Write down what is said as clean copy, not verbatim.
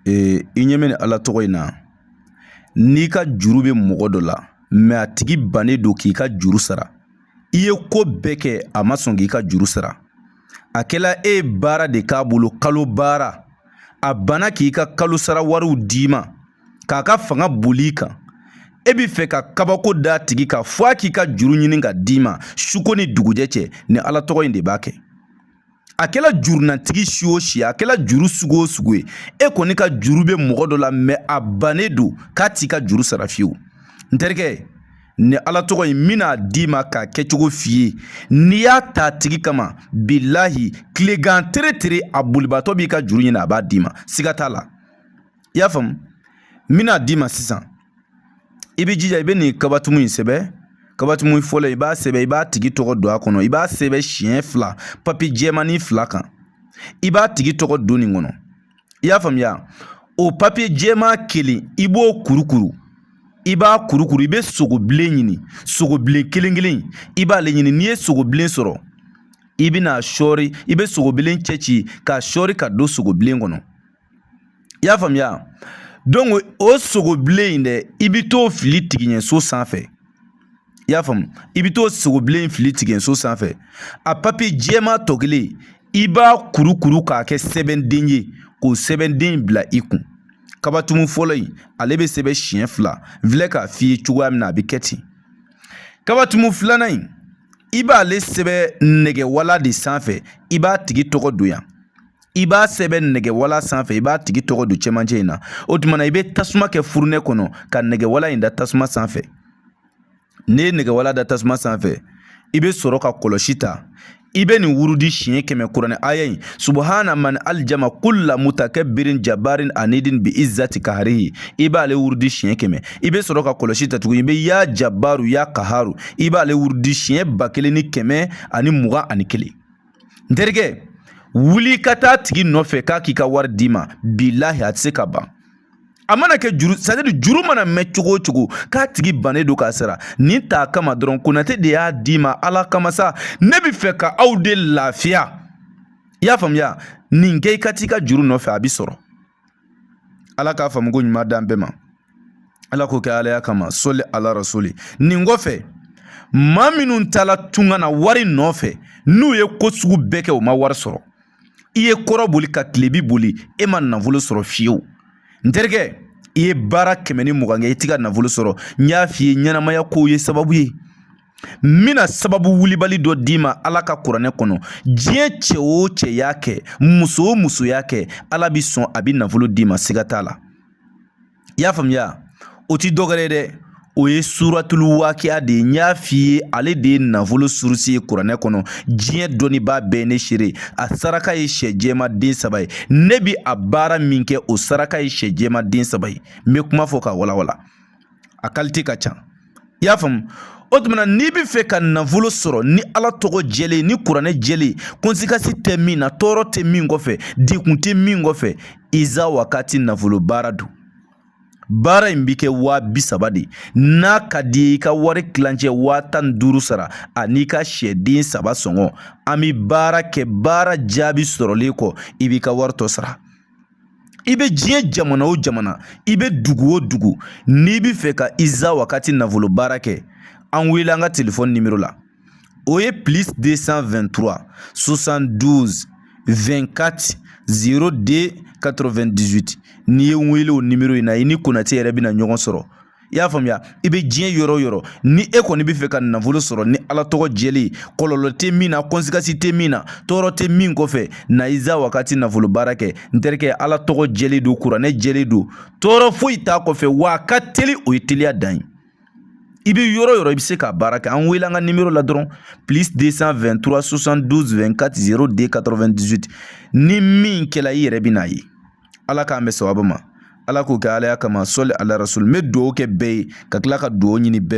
I ɲɛ bɛ nin Ala tɔgɔ in na, n'i ka juru bɛ mɔgɔ dɔ la, mais a tigi bannen don k'i ka juru sara, i ye ko bɛɛ kɛ a ma sɔn k'i ka juru sara, a kɛla e ye baara de k'a bolo, kalo baara, a banna k'i ka kalo sara wariw d'i ma, k'a ka fanga boli i kan, e bɛ fɛ ka kabako d'a tigi kan fo a k'i ka juru ɲini ka d'i ma suko ni dugujɛ cɛ, ni Ala tɔgɔ in de b'a kɛ. A kɛla jurunatigi si o si, a kɛla juru sugu o sugu ye, e kɔni ka juru bɛ mɔgɔ dɔ la, mais a bannen don k'a t'i ka juru sara fiyewu. N terikɛ, ni Ala tɔgɔ in n bɛna d'i ma k'a kɛcogo f'i ye, n'i y'a ta a tigi kama, bilahi tilegan tere tere a bolibaatɔ b'i ka juru ɲini, a b'a d'i ma, siga t'a la. I y'a faamu? N bɛna d'i ma sisan, i bɛ jija i bɛ nin kabatumu in sɛbɛn. Kabatumu fɔlɔ, i b'a sɛbɛn, i b'a tigi tɔgɔ don a kɔnɔ, i b'a sɛbɛn siɲɛ 2 papiye jɛmannin 2 kan, i b'a tigi tɔgɔ don nin kɔnɔ. I y'a faamuya? O papiye jɛman kelen, i b'o kurukuru, i b'a kurukuru, i bɛ sogobilen ɲini, sogobilen kelen kelen i b'ale ɲini. N'i ye sogobilen sɔrɔ, i bɛna sɔɔri, i bɛ sogobilen cɛ ci k'a sɔɔri ka don sogobilen kɔnɔ. I y'a faamuya? Donc o sogobilen in dɛ, i bɛ t'o fili tigiɲɛso sanfɛ. I y'a faamu? I bɛ t'o sogobilen fili tigiɲɛso sanfɛ. A papiye jɛman tɔ kelen, i b'a kurukuru k'a kɛ sɛbɛnden ye, k'o sɛbɛnden bila i kun. Kabatumu fɔlɔ in, ale bɛ sɛbɛn siɲɛ 2, n filɛ k'a f'i ye cogoya min na, a bɛ kɛ ten. Kabatumu filanan in, i b'ale sɛbɛn nɛgɛwala de sanfɛ, i b'a tigi tɔgɔ don yan. I b'a sɛbɛn nɛgɛwala sanfɛ, i b'a tigi tɔgɔ don cɛmancɛ in na. O tuma na, i bɛ tasuma kɛ furunɛ kɔnɔ ka nɛgɛwala in da tasuma sanfɛ. N'i ye nɛgɛwala da tasuma sanfɛ, i bɛ sɔrɔ ka kɔlɔsi ta, i bɛ nin wurudi siɲɛ 100, kuranɛ aya in, subahana man aljama kulla mutakabbirin jabarin anidin bi izzati kaharihi, i b'ale wurudi siɲɛ 100. I bɛ sɔrɔ ka kɔlɔsi ta tuguni, i bɛ ya jabaru ya kaharu, i b'ale wurudi siɲɛ 1121. N terikɛ, wuli ka taa tigi nɔfɛ k'a k'i ka wari d'i ma, bilahi a tɛ se ka ban. A mana kɛ juru, c'est à dire juru mana mɛn cogo o cogo k'a tigi bannen don k'a sara, nin t'a kama dɔrɔn, Konate de y'a d'i ma Ala kama sa, ne bɛ fɛ ka aw de lafiya. I y'a faamuya? Nin kɛ i ka t'i ka juru nɔfɛ, a bɛ sɔrɔ. Ala k'a faamu ko ɲuman d'an bɛɛ ma, Ala k'o kɛ Alaya kama, sɔli ala rasuli. Nin kɔfɛ, maa minnu taala tunga na wari nɔfɛ, n'u ye ko sugu bɛɛ kɛ, u ma wari sɔrɔ, i ye kɔrɔ boli ka tilebi boli, e ma nafolo sɔrɔ fiyewu. N terikɛ, i ye baara 120 kɛ, i t'i ka nafolo sɔrɔ. N y'a f'i ye, ɲɛnamaya kow ye sababu ye. N bɛna sababu wulibali dɔ d'i ma Ala ka kuranɛ kɔnɔ. Diɲɛ cɛ o cɛ y'a kɛ, muso o muso y'a kɛ, Ala bi sɔn, a bi nafolo d'i ma, siga t'a la. I y'a faamuya? O ti dɔwɛrɛ ye dɛ, o ye suratulu wakiya de ye. N y'a f'i ye, ale de ye nafolo surusi ye kuranɛ kɔnɔ. Diɲɛ dɔnnibaa bɛɛ ne seere. A saraka ye sɛ jɛman den 3 ye. Ne bi a baara min kɛ, o saraka ye sɛ jɛman den 3 ye. N bɛ kuma fɔ k'a walawala, a kalite ka ca. I y'a faamu? O tuma na, n'i bɛ fɛ ka nafolo sɔrɔ ni Ala tɔgɔ jɛlen, ni kuranɛ jɛlen, conséquence tɛ min na, tɔɔrɔ tɛ min kɔfɛ, degun tɛ min kɔfɛ, iza wakati nafolo baara don. Baara in bɛ kɛ 30.000 de. N'a ka di ye, i ka wari tilancɛ 15.000 sara ani ka sɛden 3 sɔngɔ. An bɛ baara kɛ, baara jaabi sɔrɔlen kɔ, i b'i ka wari tɔ sara. I bɛ diɲɛ jamana o jamana, i bɛ dugu o dugu, n'i bɛ fɛ ka iza wakati nafolo baara kɛ, an wele an ka telefɔni nimero la. O ye plus 223 72 24 02 98. N'i ye n wele o nimero in na, i ni Konate yɛrɛ bɛna ɲɔgɔn sɔrɔ. I y'a faamuya? I bɛ diɲɛ yɔrɔ o yɔrɔ, ni e kɔni bɛ fɛ ka nafolo sɔrɔ ni Ala tɔgɔ jɛlen, kɔlɔlɔ tɛ min na, conséquence tɛ min na, tɔɔrɔ tɛ min kɔfɛ, na iza wakati nafolo baara kɛ. N terikɛ, Ala tɔgɔ jɛlen don, kuranɛ jɛlen don, tɔɔrɔ foyi t'a kɔfɛ, wa a ka teli, o ye teliya dan ye. I bɛ yɔrɔ o yɔrɔ, i bɛ se k'a baara kɛ. An wele an ka nimero la dɔrɔn, plus 223 72 24 02 98. Ni min kɛla, i yɛrɛ bɛ n'a ye. Ala k'an bɛn sawaba ma, Ala k'o kɛ Alaya kama, sɔli ala rasul. N bɛ dugawu kɛ bɛɛ ye ka tila ka dugawu ɲini bɛɛ.